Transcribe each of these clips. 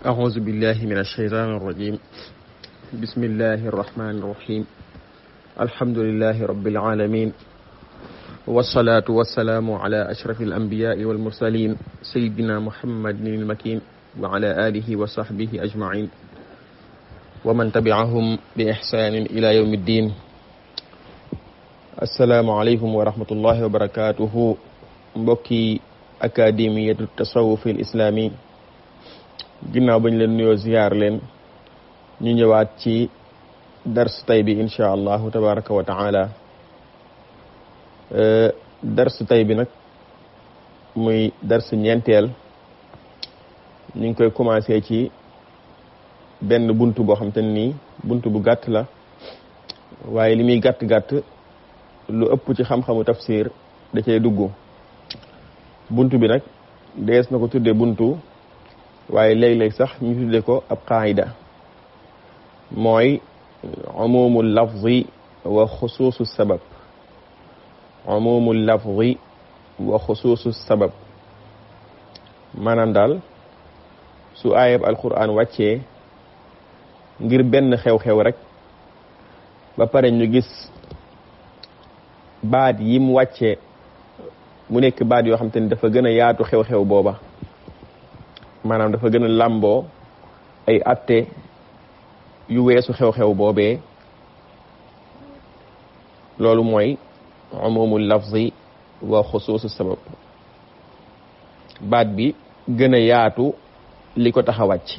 أعوذ بالله من الشيطان الرجيم. بسم الله الرحمن الرحيم. الحمد لله رب العالمين، والصلاة والسلام على أشرف الأنبياء والمرسلين سيدنا محمد المكين وعلى آله وصحبه أجمعين ومن تبعهم بإحسان إلى يوم الدين. السلام عليكم ورحمة الله وبركاته. mbokki akademiyatu tasawuf al islami, ginnaaw bañ leen nuyoo ziyaar leen, ñu ñëwaat ci dars tay bi insha allahu tabaraka wa taala. dars tay bi nag muy dars ñeenteel, ñu ngi koy commencé ci benn buntu boo xam te ni buntu bu gàtt la, waaye li muy gàtt-gàtt lu ëpp ci xam-xamu tafsir da cay dugg. buntu bi nag dees na ko tuddee buntu, waaye léeg-léeg sax ñu tuddee ko ab qaayida, mooy umumul lafzi wa xusuusu sabab. umumul lafzi wa xusuusu sabab maanaam daal su aayab alquran wàccee ngir benn xew-xew rek, ba pare ñu gis baat yi mu wàccee mu nekk baat yoo xam te ni dafa gën a yaatu xew-xew booba, maanaam dafa gën a làmboo ay atte yu weesu xew-xew boobee. loolu mooy umumul lafzi wa xusuusu sabab, baat bi gën a yaatu li ko tax a wàcc.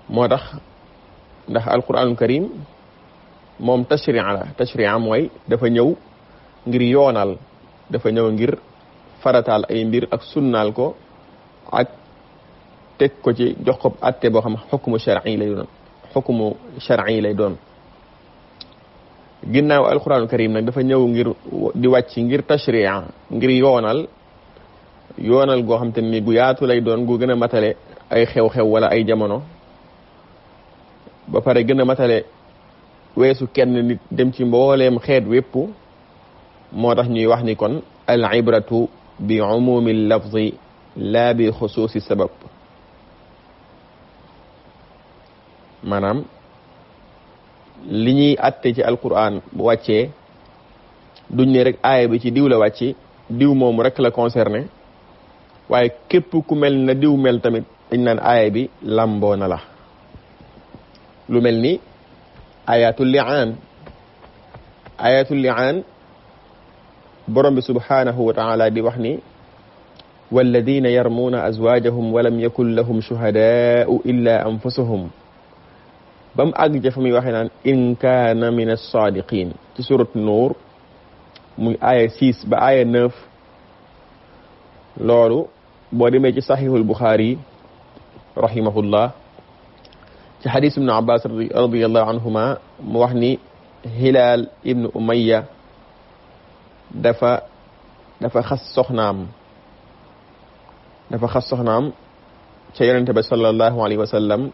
moo tax ndax alquranul karim moom tashri'a la. tashri'a mooy dafa ñëw ngir yoonal, dafa ñëw ngir farataal ay mbir ak sunnaal ko ak teg ko ci jox ko atte boo xam xukmu shar'i lay doon. xukmu shar'i lay doon. ginnaaw alquranul karim nag dafa ñëw ngir di wàcc ngir tashri'a, ngir yoonal goo xam te ni gu yaatu lay doon, gu gën a matale ay xew-xew wala ay jamono, ba pare gën a matale weesu kenn nit dem ci mbooleem xeet wépp. moo tax ñuy wax ni kon al ibratu bi umumi lafzi la bi xusuusi sabab. maanaam li ñuy atte ci alquran bu wàccee duñ ne rek aaya bi ci diw la wàcc, diw moomu rek la concerné, waaye képp ku mel na diw mel tamit dañ naan aaya bi lamboo na la. lu mel ni ayatul li'aan. ayatul li'aan borom bi subhanahu wa ta'ala di wax ni walladina yarmuuna azwaajahum walam yakun lahum shuhadaa'u illa anfusuhum, ba mu àgg ja fa muy waxee naan in kaana min as-saadiqin ci surat nuur, muy aaya 6 ba aaya 9. loolu boo demee ci saxiixul buxaari rahimahullah ci xadiis ibnu abbas radiyallahu anhuma mu wax ni hilaal ibnu umayya dafa xas soxnaam ca yonente ba sallallahu alayhi wa sallam,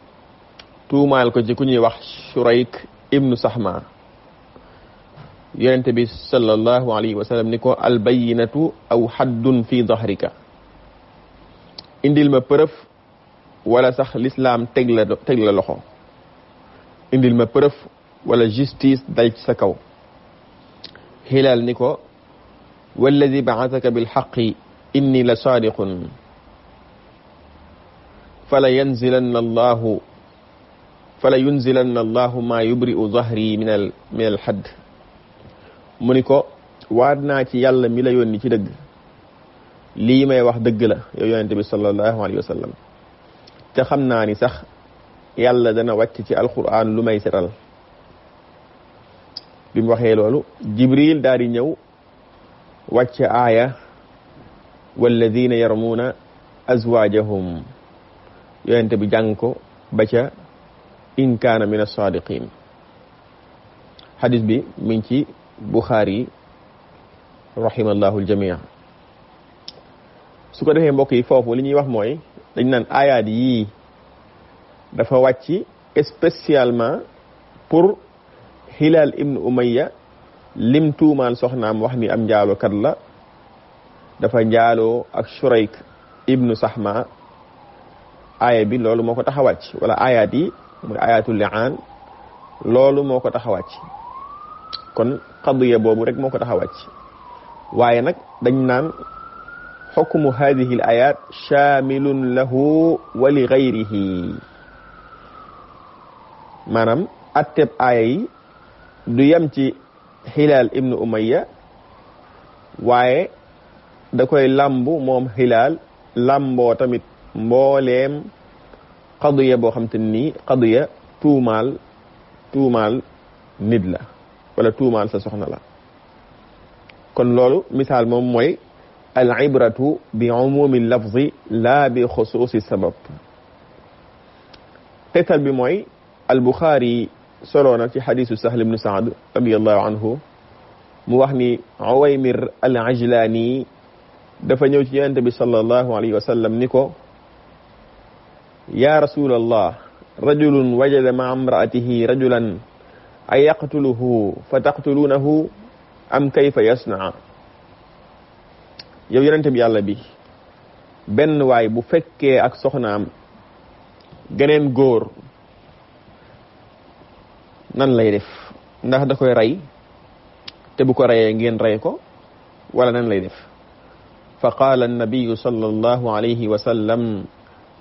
tuumaal ko ci ku ñuy wax Shurayk ibnu Sahma. yonente bi sallallahu alayhi wa sallam ni ko albayinatu aw haddun fi dahrika, indil ma preuve wala sax l'islam teg la loxo. indil ma preuve wala justice dal ci sa kaw. Hilaal ni ko walladi ba'athaka bilhaqqi inni la saadiqun fala yunzilanna allahu ma yubri'u dhahri min al hadd. mu ni ko waat naa ci yàlla mi la yónni ci dëgg, lii may wax dëgg la yow yonente bi sallallahu alayhi wa sallam, te xam naa ni sax yàlla dana wàcc ci alquran lu may setal. bi mu waxee loolu, Jibril daal di ñëw wàcc aaya walladina yarmuuna azwaajahum, yonente bi jàng ko ba ca in kaana min as-saadiqin. xadis bi mi ngi ci Buxaari rahimallahu aljamia. su ko defee mbokk yi, foofu li ñuy wax mooy dañ naan aayaat yii dafa wàcc spécialement pour Hilaal ibnu Umayya lim tuumaan soxnaam wax ni am njaalokat la, dafa njaaloo ak Shurayk ibnu Sahma aaya bi loolu moo ko tax a wàcc wala ayaat yi muy ayatul li'aan loolu moo ko tax a wàcc kon qadiya boobu rek moo ko tax a wàcc waaye nag dañ naan xukmu hadihi al ayat shamilun lahu wa li ghayrihi maanaam atteb aaya yi du yem ci Hilaal ibnu Umayya waaye da koy lambu moom Hilaal lamboo tamit mbooleem qadiya boo xam te nii qadiya tuumaal nit la wala tuumaal sa soxna la kon loolu misaal moom mooy al ibratu bi umumi lafzi la bi xusuusi sabab tetal bi mooy al Buxaari soloona ci xadisu Sahl ibn Saad radiyallahu anhu mu wax ni Uwaymir al Ajlaani dafa ñëw ci yonent bi sallallahu alayhi wa sallam ni ko ya rasulallah rajulun wajada ma'a imra'atihi rajulan ay yaqtuluhu fa taqtulunahu am kayfa yasna yow yonent bi yàlla bi benn waay bu fekkee ak soxnaam geneen góor nan lay def ndax da koy rey te bu ko reyee ngeen rey ko wala nan lay def fa qaala annabiyu sallallahu alayhi wa sallam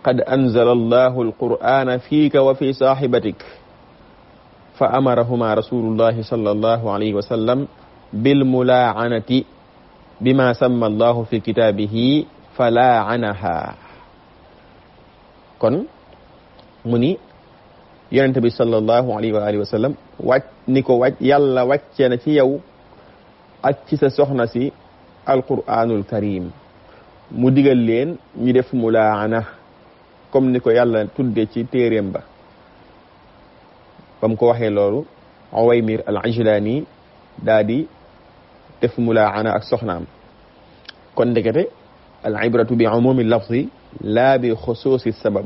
qad anzala allahu alqur'ana fiika wa fi saahibatik fa amarahuma rasulullahi sallallahu alayhi wa sallam bilmulaanati bima samma allahu fi kitaabihi fa laanaha kon mu ni yonent bi sallallahu alayhi wa alihi wa sallam yàlla wàcce na ci yow ak ci sa soxna si alquranul karim mu digal leen ñu def mulaana comme ni ko yàlla tudde ci téeréem ba bam ko waxee loolu Uwaymir al Ajlaani daa di def mulaana ak soxnaam kon ndekete al ibratu bi umumi lafzi laa bi xusuusi sabab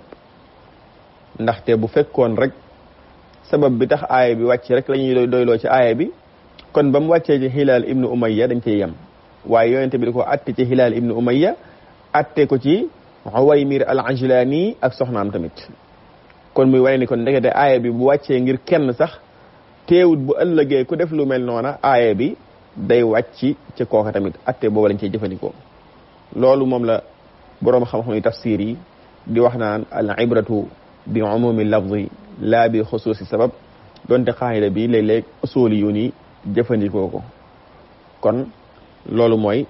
ndaxte bu fekkoon rek sabab bi tax aaya bi wàcc rek la ñuy doyloo ci aaya bi kon ba mu wàccee ci Hilaal ibnu Umayya dañ cey yem waaye yonente bi da ko atte ci Hilaal ibnu Umayya atte ko ci Uwaymir al Ajlaani ak soxnaam tamit kon muy wane ni kon ndekete aaya bi bu wàccee ngir kenn sax teewut bu ëllëgee ku def lu mel noona aaya bi day wàcc ci kooka tamit atte boobu lañ cey jëfandikoo loolu moom la boroom xam-xam yi tafsir yi di wax naan al ibratu bi umumi lafzi laa bi xusuusi sabab donte xaayida bi léeg-léeg usuli yu ni jëfandikoo ko kon loolu mooy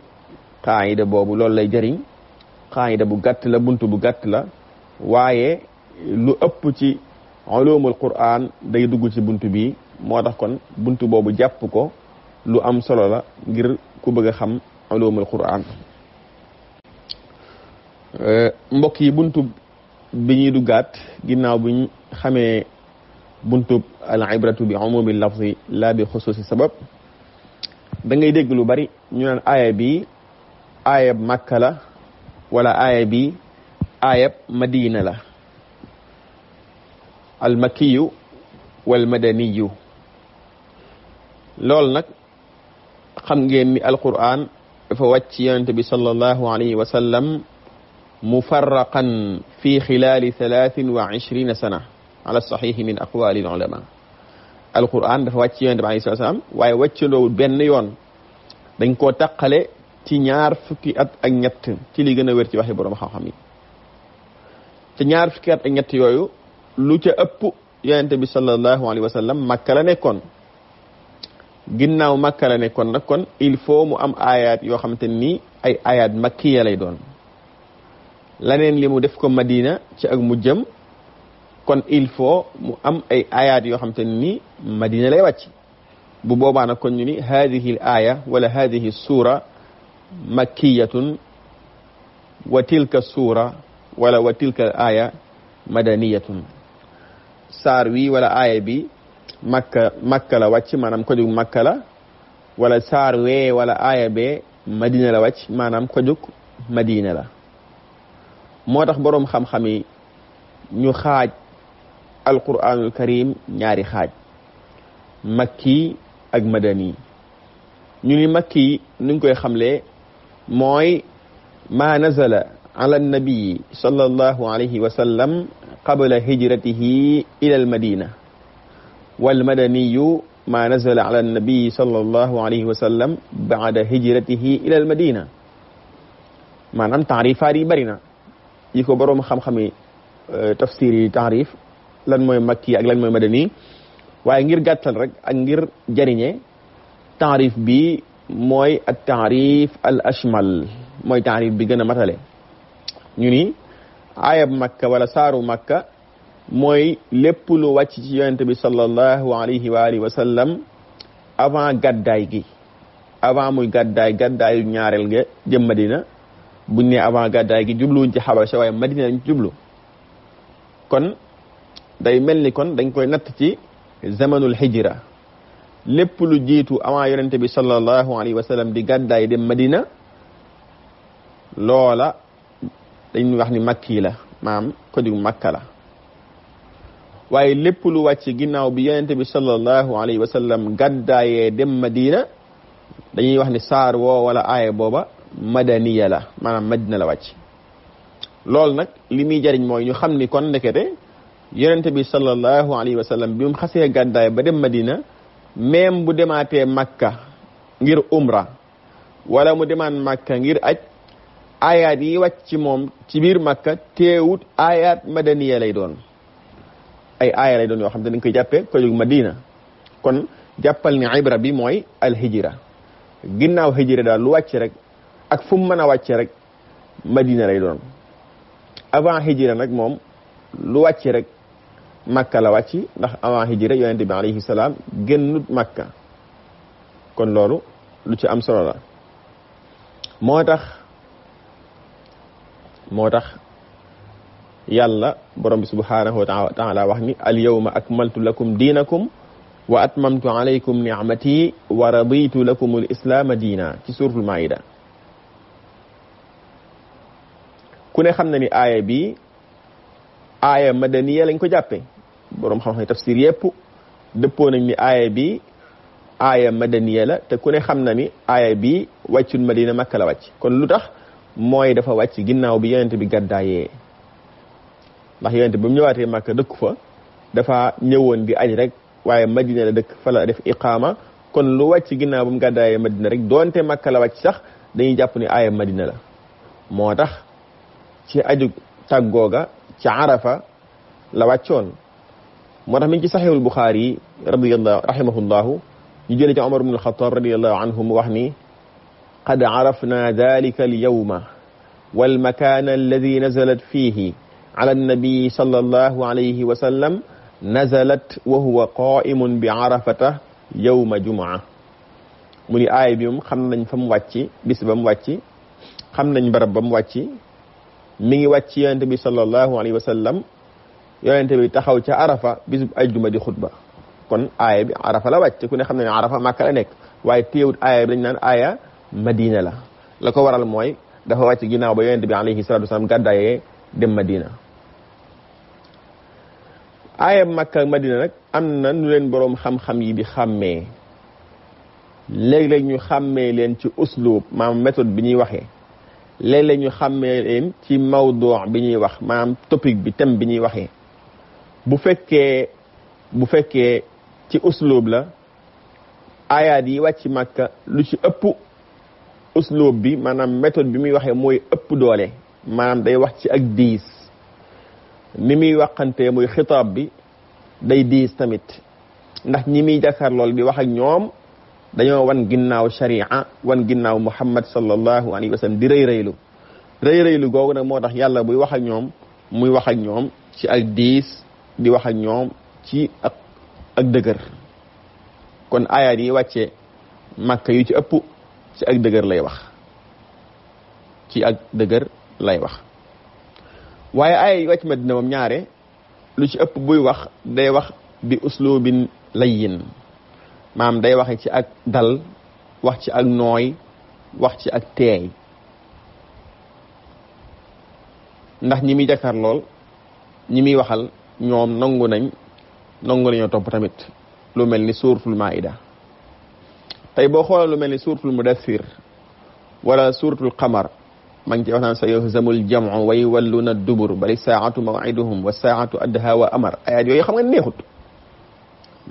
xaayida boobu loolu lay jëriñ xaayida bu gàtt la buntu bu gàtt la waaye lu ëpp ci ulumul Qur'an day dugg ci buntu bi moo tax kon buntu boobu jàpp ko lu am solo la ngir ku bëgg a xam ulumul Qur'an mbokk yi buntu bi ñuy duggaat ginnaaw buñ xamee buntu al ibratu bi umumi lafzi la bi xusuusi sabab da ngay dégg lu bari ñu naan aaya bi aayab Makka la wala aaya bi aayab Madina la al makkiyu wal madaniyu loolu nag xam ngeen ni alquran dafa wàcc yonent bi sallallahu alayhi wa sallam mufarraqan fi xilaali 23 sana ala saxiixi min aqwaali al ulama alquran dafa wàcc yonent bi alayhi salaam waaye wàccandoowul benn yoon dañ koo taqale ci ñaar fukki at ak ñett ci li gën a wér ci waxi borom xam-xam yi ci ñaar fukki at ak ñett yooyu lu ca ëpp yonent bi sallallahu alayhi wa sallam Makka la nekkoon ginnaaw Makka la nekkoon nag kon il faut mu am ayat yoo xamante ni ay ayat makkiya lay doon laneen li mu def ko Madina ci ak mu jëm kon il faut mu am ay ayat yoo xamante ni Madina lay wàcc bu boobaa nag kon ñu ni hadihi al aya wala hadihi sura makkiyatun wa tilka sura wala wa tilka al aya madaniyatun saar wi wala aaya bi makka la wàcc maanaam ko jug makka la wala saar wee wala aaya bee madina la wàcc maanaam ko jug madina la moo tax boroom xam-xam yi ñu xaaj alquranul karim ñaari xaaj makki ak madani ñu ni makki nuñ koy xamlee mooy ma nazala ala nabii sallallahu alayhi wa sallam qabla hijratihi ila al madina wal madaniyu ma nazala ala nabii sallallahu alayhi wa sallam ba'da hijratihi ila al madina maanaam taarifaat yi bari na yi ko boroom xam-xami tafsir yi taarif lan mooy makki ak lan mooy madani waaye ngir gàttal rek ak ngir jariñe taarif bi mooy at taarif al ashmal mooy taarif bi gën a matale ñu ni aayab makka wala saaru makka mooy lépp lu wàcc ci yonent bi sallallahu alayhi wa alihi wa sallam avant gàddaay gi avant muy gàddaayu ñaareel ga jëm madina buñ ne avant gàddaay gi jubluwuñ ci xabasa waaye madina lañ jublu kon day mel ni kon dañ koy natt ci zamanul hijra lépp lu jiitu avant yonente bi sallallahu alayhi wa sallam di gàddaay dem madina loola dañuy wax ni makki la maam ko di makka la waaye lépp lu wàcc ginnaaw bi yonente bi sallallahu alayhi wa sallam gàddaayee dem madina dañuy wax ni saar woo wala aaya booba madaniya la maanaam madina la wàcc loolu nag li muy jariñ mooy ñu xam ni kon ndekete yonente bi sallallahu alayhi wa sallam bi mu xasee gàddaay ba dem madina même bu demaatee makka ngir umra wala mu demaat makka ngir aj ayaat yi wàcc ci moom ci biir makka teewut ayaat madaniya lay doon ay aaya lay doon yoo xam te dañ koy jàppee ko jóg madina kon jàppal ni ibra bi mooy alhijra ginnaaw hijra daal lu wàcc rek ak fu mu mën a wàcce rek madina lay doon avant hijra nag moom lu wàcc rek makka la wàcc ndax avant hijra yonente bi alayhi salaam génnut makka kon loolu lu ci am solo la moo tax yàlla borom bi subhanahu wa taala wax ni al yawma akmaltu lakum diinakum wa atmamtu alaykum ni'mati wa raditu lakum al islaama diina ci suratul maida ku ne xam na ni aaya bi aaya madaniya lañ ko jàppe boroom xam-xam tafsir yépp dëppoo nañ ni aaya bi aaya madaniya la te ku ne xam na ni aaya bi wàccul madina makka la wàcc kon lu tax mooy dafa wàcc ginnaaw bi yonente bi gàddaayee ndax yonente bi mu ñëwaatee makka dëkku fa dafa ñëwoon di aj rek waaye madina la dëkk fa la def iqaama kon lu wàcc ginnaaw bu mu gàddaayee madina rek doonte makka la wàcc sax dañuy jàpp ni aaya madina la moo tax ci aju tàggooga ci arafa la wàccoon moo tax mi ngi ci saxiihul buxaari radiyallahu rahimahullahu ñu jële ci omar ibn al-khattab radiyallahu anhu mu wax ni qad arafna dhalika al-yawma wal makana alladhi nazalat fihi ala an-nabi sallallahu alayhi wa sallam nazalat wa huwa qa'imun bi arafata yawma jumu'a mu ni aaya bi moom xam nañ fa mu wàcc bis ba mu wàcc xam nañ barab ba mu wàcc mi ngi wàcc yonente bi sallallahu alayhi wa sallam yonente bi taxaw ca arafa bisub ajjuma di xutba kon aaya bi arafa la wàcc ku ne xam ne arafa màkka la nekk waaye téewut aaya bi dañ naan aaya madina la ko waral mooy dafa wàcc ginnaaw ba yonente bi alayhi salatu wasalam gàddaayee dem madina aaya makka ak madina nag am na nu leen boroom xam-xam yi di xàmmee léeg-léeg ñu xàmmee leen ci uslub maanaam méthode bi ñuy waxee léeg-léeg ñu xàmmee leen ci mawdu bi ñuy wax maanaam topic bi thème bi ñuy waxee bu fekkee ci uslub la ayaat yi wàcc makka lu ci ëpp uslub bi maanaam méthode bi muy waxee mooy ëpp doole maanaam day wax ci ak diis ni muy waxantee muy xitaab bi day diis tamit ndax ñi muy jàkkaar lool di wax ak ñoom dañoo wan ginnaaw sharia wan ginnaaw muhammad sallallahu alayhi wa sallam di rëy-rëylu googu nag moo tax yàlla buy wax ak ñoom muy wax ak ñoom ci ak diis di wax ak ñoom ci ak dëgër kon ayaat yi wàcce makka yu ci ëpp ci ak dëgër lay wax waaye aaya yi wàcc madina moom ñaare lu ci ëpp buy wax day wax bi uslubin layyin maam day waxe ci ak dal wax ci ak nooy wax ci ak teey ndax ñi muy jàkkaar lool ñi muy waxal ñoom nangu nañoo topp tamit lu mel ni suuratul maida tey boo xoolal lu mel ni suuratul mudaththir wala suuratul qamar ma ngi ci wax naan sa yuhzamul jam'u wa yuwalluna dubur bali saa'atu maw'iduhum wa saa'atu adha wa amar ayat yooyu xam nga neexut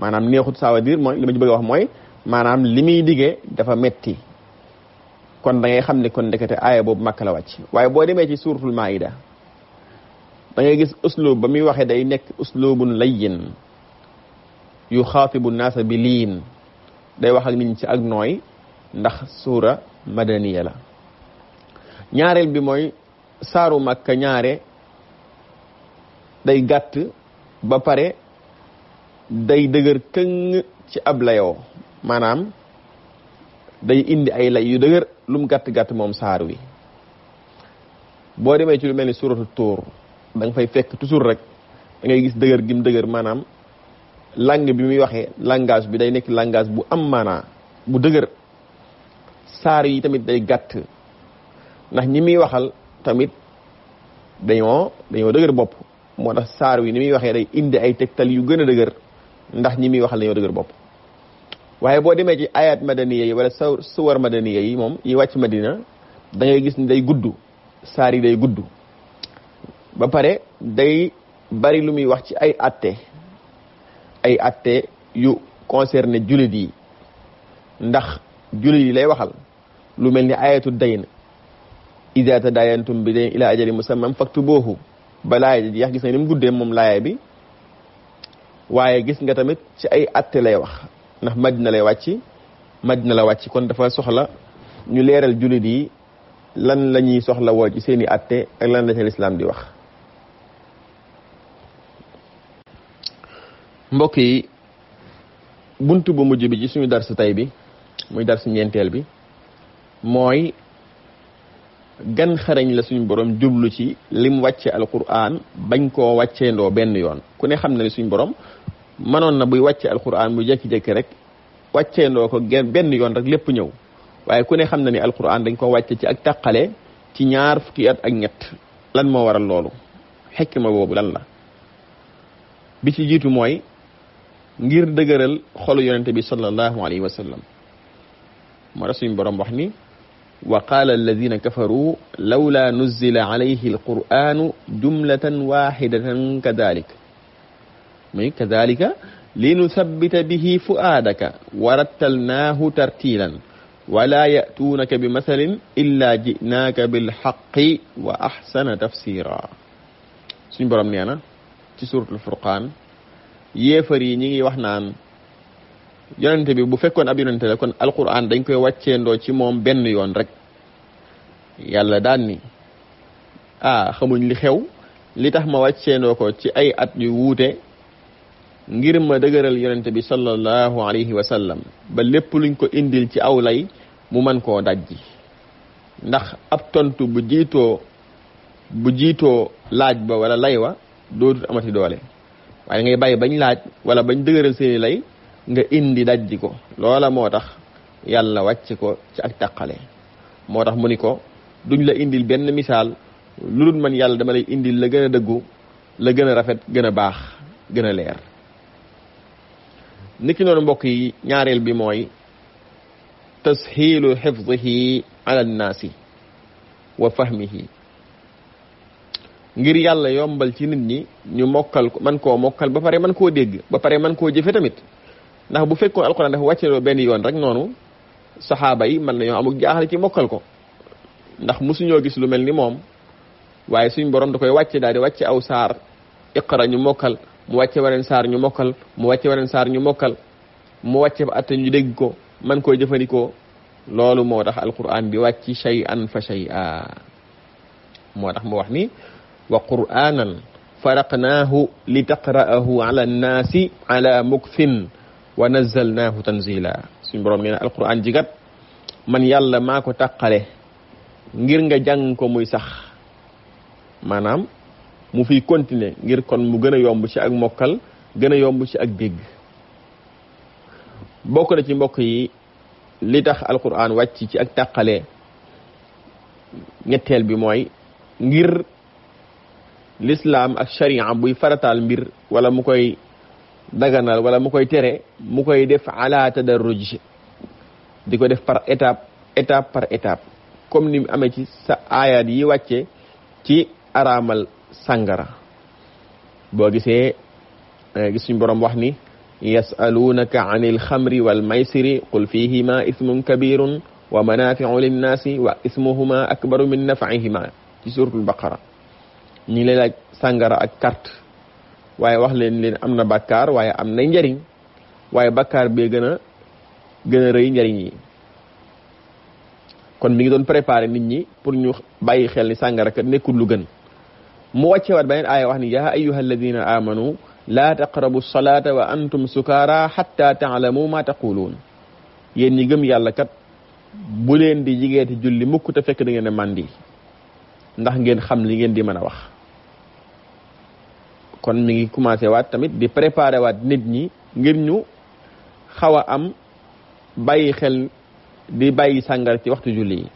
maanaam neexut ça veut dire mooy li ma ci bëgg a wax mooy maanaam li muy digee dafa metti kon da ngay xam ne kon ndekete aaya boobu Makka la wàcc waaye boo demee ci suuratul Maa'ida da ngay gis uslub ba muy waxee day nekk uslubun layyin yuxaatibu naasa bi liin day wax ak nit ñi ci ak nooy ndax suura madaniya la ñaareel bi mooy saaru Makka ñaare day gàtt ba pare day dëgër këng ci ab layoo maanaam day indi ay lay yu dëgër lum gàtt-gàtt moom saar wi boo demee ci lu mel ni suratu Tuur da nga fay fekk toujours rek da ngay gis dëgër gim dëgër maanaam langue bi muy waxee langage bi day nekk langage bu am maanaa bu dëgër saar yi tamit day gàtt ndax ñi muy waxal tamit dañoo dëgër bopp moo tax saar wi ni muy waxee day indi ay tegtal yu gën a dëgër ndax ñi muy waxal dañoo dëgër bopp waaye boo demee ci ayat madaniya yi wala suwar madaniya yi moom yi wàcc Madina da ngay gis ni day gudd saar yi day gudd ba pare day bari lu muy wax ci ay atte yu concerné jullit yi ndax jullit yi lay waxal lu mel ni ayatu dayn iza tadayantum bi dayn ila ajali musamman faktubuhu ba laaya ji jeex gis nga ni mu guddee moom laaya bi waaye gis nga tamit ci ay atte lay wax ndax Madina la wàcc kon dafa soxla ñu leeral jullit yi lan la ñuy soxla woo ci seeni atte ak lan la ci lislaam di wax mbokk yi buntu bu mujj bi ci suñu darsu tay bi muy darsu ñeenteel bi mooy gan xarañ la suñu borom jublu ci lim wàcce alquran bañ koo wàcceendoo benn yoon ku ne xam na ne suñu borom mënoon na buy wàcce alquran mu jekki-jekki rek wàcceendoo ko benn yoon rek lépp ñëw waaye ku ne xam na ni alquran dañ ko wàcce ci ak tàqale ci ñaar fukki at ak ñett lan moo waral loolu xikma boobu lan la bi ci jiitu mooy ngir dëgëral xolu yonente bi sallallahu alayhi wa sallam moo tax suñu borom wax ni wa qaala alladina kafaru lawla nuzila alayhi alquranu jumlatan waxidatan kadalik muy kadalika linuthabbita bihi fuaadaka wa rattalnaahu tartilan wala ya'tuunaka bi mathalin illa ji'naaka bilxaqi wa axsana tafsira suñu borom nee na ci suratul furqaan yéefar yi ñi ngi wax naan yonente bi bu fekkoon ab yonente la kon alquran dañ koy wàcceendoo ci moom benn yoon rek yàlla daan ni xamuñ li xew li tax ma wàcceendoo ko ci ay at yu wuute ngir ma dëgëral yonente bi sallallahu alayhi wa sallam ba lépp luñ ko indil ci aw lay mu mën koo dajji ndax ab tontu bu jiitoo laaj ba wala lay wa dootut amati doole waaye ngay bàyyi bañ laaj wala bañ dëgëral seeni lay nga indi dajji ko loola moo tax yàlla wàcc ko ci ak tàqale moo tax mu ni ko duñ la indil benn misaal lu dul man yàlla dama lay indil la gën a dëggu la gën a rafet gën a baax gën a leer niki noonu mbokk yi ñaareel bi mooy tashilu xifdihi ala nnaasi wa fahmihi ngir yàlla yombal ci nit ñi ñu mokkal ko man koo mokkal ba pare man koo dégg ba pare man koo jëfe tamit ndax bu fekkoon alxuraan dafa wàcceloo benn yoon rek noonu saxaaba yi mën nañoo amuk jaaxle ci mokkal ko ndax musuñoo gis lu mel ni moom waaye suñ borom da koy wàcce daal di wàcce aw saar iqra ñu mokkal mu wàcce waneen saar ñu mokkal mu wàcce waneen saar ñu mokkal mu wàcce ba atte ñu dégg ko man koy jëfandikoo loolu moo tax alquran bi wàcc shay'an fa shay'a moo tax mu wax ni wa qur'anan faraqnaahu li taqra'ahu ala annaasi ala mukthin wa nazzalnaahu tanzila suñ borom nee na alquran jigat man yàlla maa ko taqale ngir nga jàng ko muy sax maanaam mu fiy continuer ngir kon mu gën a yomb ci ak mokkal gën a yomb ci ak dégg bokk na ci mbokk yi li tax alquran wàcc ci ak tàqale ñetteel bi mooy ngir l'islam ak sharia buy farataal mbir wala mu koy daganal wala mu koy tere mu koy def ala tadarruj di ko def par étape par étape comme ni amee ci sa aayaat yi wàcce ci araamal sàngara boo gisee gis suñu borom wax ni yasalunaka anil xamri wal maysiri qul fihima ismun kabirun wa manafiu linnaasi wa ismuhuma akbaru min nafihima ci suratul baqara ñi ngi lay laaj sàngara ak carte waaye wax leen am na bàkkaar waaye am na njariñ waaye bàkkaar bee gën a rëy njariñ yi kon mi ngi doon préparer nit ñi pour ñu bàyyi xel ni sàngara kat nekkul lu gën mu wàccewaat beneen aaya wax ni yaa ayyuha alladina amanu laa taqrabu salata wa antum sukara hatta taalamu ma taquluun yéen ñi gëm yàlla kat bu leen di jigeeti julli mukk te fekk da ngeen a màndi ndax ngeen xam li ngeen di mën a wax kon mi ngi commencé waat tamit di préparer waat nit ñi ngir ñu xaw a am bàyyi xel di bàyyi sàngara ci waxtu julli yi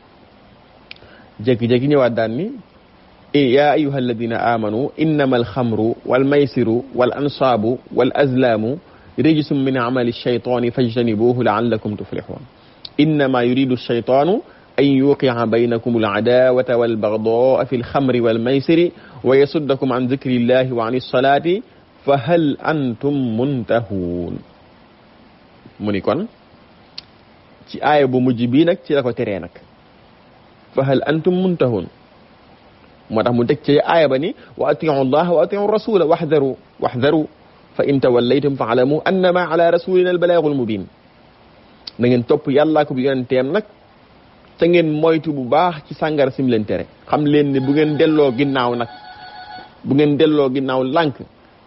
jékki-jékki ñëwaat daan ni ya ayyuha alladina amanu innama alxamru wal maysiru wal ansaabu wal azlaamu rijsum min amali shaytaani fajtanibuhu laallakum tuflixuun innama yuridu shaytaanu an yuqi'a baynakum al-'adaawata wal-baghdaa'a fi al-khamri wal-maysiri wa yasuddakum an dhikrillahi wa 'ani s-salaati fa hal antum muntahuun mu ni kon ci aaya bu mujj bii nag ci la ko teree nag fa hal antum muntahun moo tax mu teg ci aaya ba ni wa atii'u llaha wa atii'u rasula waxdaru fa in tawallaytum fa'lamu annama ala rasulina al-balaagul mubiin na ngeen topp yàllaa ko bi yonenteem nag te ngeen moytu bu baax ci sàngara sim leen tere xam leen ni bu ngeen delloo ginnaaw lànk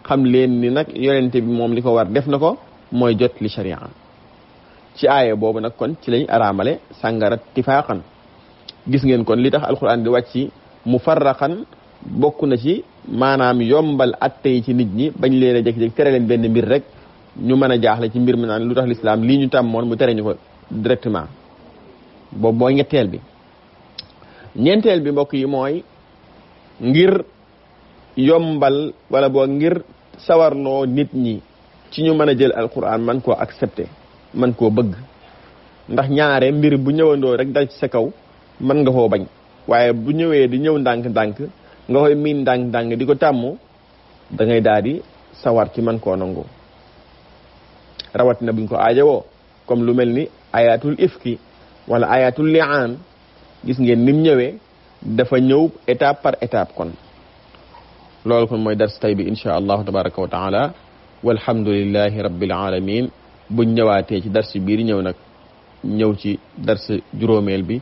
xam leen ni nag yonente bi moom li ko war def na ko mooy jot li sharia ci aaya boobu nag kon ci lañ araamale sàngara tifaaqan gis ngeen kon li tax alquran di wàcc mufarraqan bokk na ci maanaam yombal atte yi ci nit ñi bañ leen a jékki-jékki tere leen benn mbir rek ñu mën a jaaxle ci mbir mi naan lu tax lislaam lii ñu tàmmoon mu tere ñu ko directement boobu mooy ñetteel bi ñeenteel bi mbokk yi mooy ngir yombal wala boo ngir sawarloo nit ñi ci ñu mën a jël alquran man koo accepter man koo bëgg ndax ñaare mbir bu ñëwandoo rek dal ci sa kaw mën nga koo bañ waaye bu ñëwee di ñëw ndànk-ndànk nga koy miin ndànk-ndànk di ko tàmm da ngay daal di sawar ci man koo nangu rawatina buñ ko aajowoo comme lu mel ni ayatul ifki wala ayatul li'aan gis ngeen nim ñëwee dafa ñëw étape par étape kon loolu kon mooy dars tay bi insha allahu tabaraka wa taala walhamdulillahi rabbil alamin buñ ñëwaatee ci dars biir ñëw nag ñëw ci dars juróomeel bi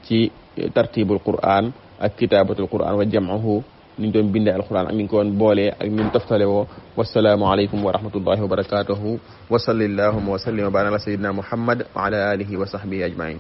ci tartibul quran ak kitaabatul quran wa jam'uhu niñ doon bindee alquran ak niñ ko woon boolee ak niñ toftale woo wasalaamu aleykum wa rahmatullahi wa barakatuhu wa sallallahu wa sallim wa barik ala sayyidina muhammad wa ala alihi wa sahbihi ajmain